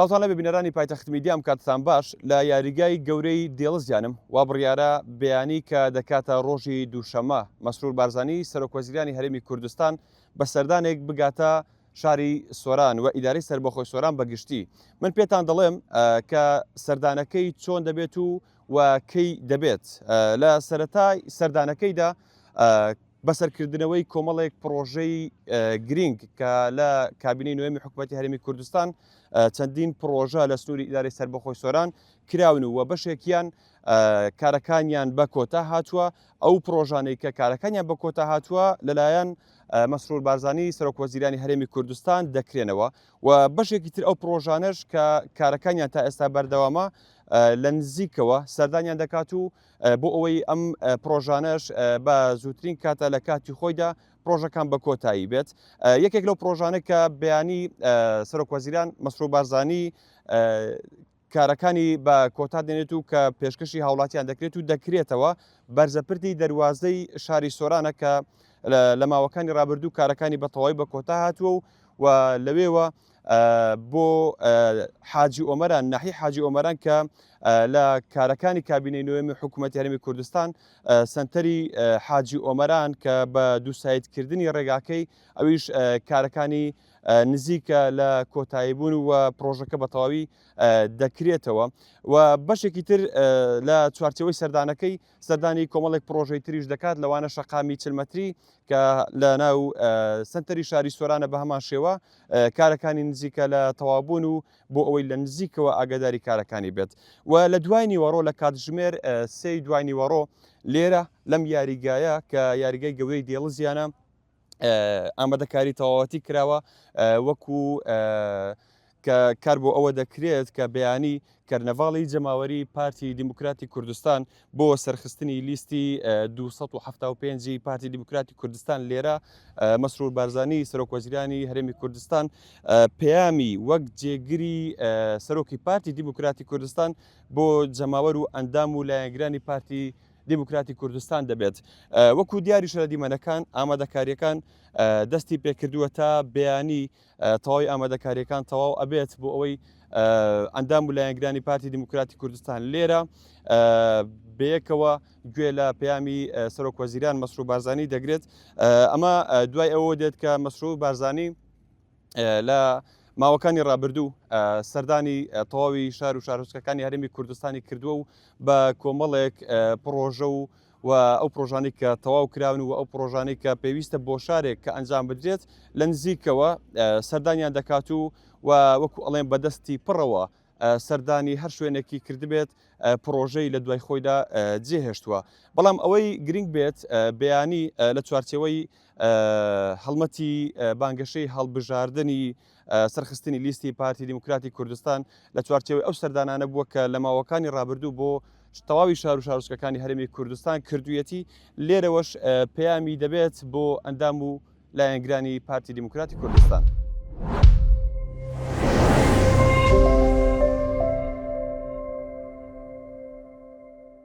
سڵاوتان لەبێ بینەرانی پایتەخت میدیا ئەم کاتتان باش لە یاریگای گەورەی دێڵزیانم وا بڕیارە بەیانی کە دەکاتە ڕۆژی دووشەممە مەسرور بارزانی سەرۆک وەزیرانی هەرێمی کوردستان بە سەردانێک بگاتە شاری سۆران و ئیدارەی سەربەخۆی سۆران بە گشتی من پێتان دەڵێم کە سەردانەکەی چۆن دەبێت و و کەی دەبێت لە سەرەتای سەردانەکەیدا بەسەرکردنەوەی کۆمەڵێک پڕۆژەی گرینگ کە لە کابینەی نوێمی حکوومەتی هەرێمی کوردستان چەندین پڕۆژە لە سنووری ئیدارەی سەربەخۆی سۆران کراون و بەشێکیان کارەکانیان بە کۆتا هاتووە ئەو پڕۆژانەی کە کارەکانیان بە کۆتا هاتووە لەلایەن مەسرور بارزانی سەرۆک وەزیرانی هەرێمی کوردستان دەکرێنەوە و بەشێکی تر ئەو پڕۆژانەش کە کارەکانیان تا ئێستا بەردەوامە لە نزیکەوە سەردانیان دەکات و بۆ ئەوەی ئەم پرۆژانەش بە زووترین کاتە لە کاتی خۆیدا پرۆژەکان بە کۆتایی بێت یەکێک لەو پرۆژانە کە بەیانی سەرۆک وەزیران مەسرور بارزانی کارەکانی بە کۆتا دێنێت و کە پێشکەشی هاوڵاتیان دەکرێت و دەکرێتەوە بەرزەپردی دەواازەی شاری سۆرانە کە لە ماوەکانی رابردوو کارەکانی بە تەواوی بە کۆتا هاتووە و و لەوێوە بۆ حاجی ئۆمەران ناحی حاجی ئۆمەران کە لە کارەکانی کابینەی نوێمی حکوومەتی هەرێمی کوردستان سنتەری حاجی ئۆمەران کە بە دووسایتکردنی ڕێگاکەی ئەویش کارەکانی نزیکە لە کۆتایی بوون و پرۆژەکە بە تەواوی دەکرێتەوە و بەشێکی تر لە چوارچەوەی سەردانەکەی سەردانی کۆمەڵێک پرۆژەی تریش دەکات لەوانە شەقامی چلمەتری کە لە ناو سنتەری شاری سۆرانە بە هەمان شێوە کارەکانی نزیکە لە تەواوبوون و بۆ ئەوەی لە نزیکەوە ئاگاداری کارەکانی بێت و لە دوای نیوەڕۆ لە کاتژمێر سێی دوای نیوەڕۆ لێرە لەم یاریگایە کە یاریگای گەورەی دێڵزیانە ئامادەکاری تەواوەتی کراوە وەکو کە کار بۆ ئەوە دەکرێت کە بەیانی کەرنەڤاڵی جەماوەری پارتی دیموکراتی کوردستان بۆ سەرخستنی لیستی 275 پارتی دیموکراتی کوردستان لێرە مەسرور بارزانی سەرۆک وەزیرانی هەرێمی کوردستان پەیامی وەک جێگری سەرۆکی پارتی دیموکراتی کوردستان بۆ جەماوەر و ئەندام و لایەنگرانی پارتی دیموکراتی کوردستان دەبێت وەکو دیاریشە لە دیمەنەکان ئامادەکاریەکان دەستی پێکردووە تا بەیانی تەواوی ئامادەکاریەکان تەواو ئەبێت بۆ ئەوەی ئەندام و لایەنگرانی پارتی دیموکراتی کوردستان لێرە بەیەکەوە گوێ لە پەیامی سەرۆک وەزیران مەسرور بارزانی دەگرێت ئەمە دوای ئەوە دێت کە مەسرور بارزانی لە ماوەکانی ڕابردوو سەردانی تەواوی شار و شارۆچکەکانی هەرێمی کوردستانی کردووە و بە کۆمەڵێک پڕۆژە و و ئەو پرۆژانەی کە تەواو کراون و ئەو پرۆژانەی کە پێویستە بۆ شارێک کە ئەنجام بدرێت لە نزیکەوە سەردانیان دەکات و و وەکو ئەڵێن بەدەستی پڕەوە سەردانی هەر شوێنێکی کردبێت پرۆژەی لە دوای خۆیدا جێهێشتووە بەڵام ئەوەی گرنگ بێت بەیانی لە چوارچێوەی هەڵمەتی بانگەشەی هەڵبژاردنی سەرخستنی لیستی پارتی دیموکراتی کوردستان لە چوارچێوەی ئەو سەردانانە بووە کە لە ماوەکانی ڕابردوو بۆ تەواوی شار و شارۆچکەکانی هەرێمی کوردستان کردوویەتی، لێرەوەش پەیامی دەبێت بۆ ئەندام و لایەنگرانی پارتی دیموکراتی کوردستان.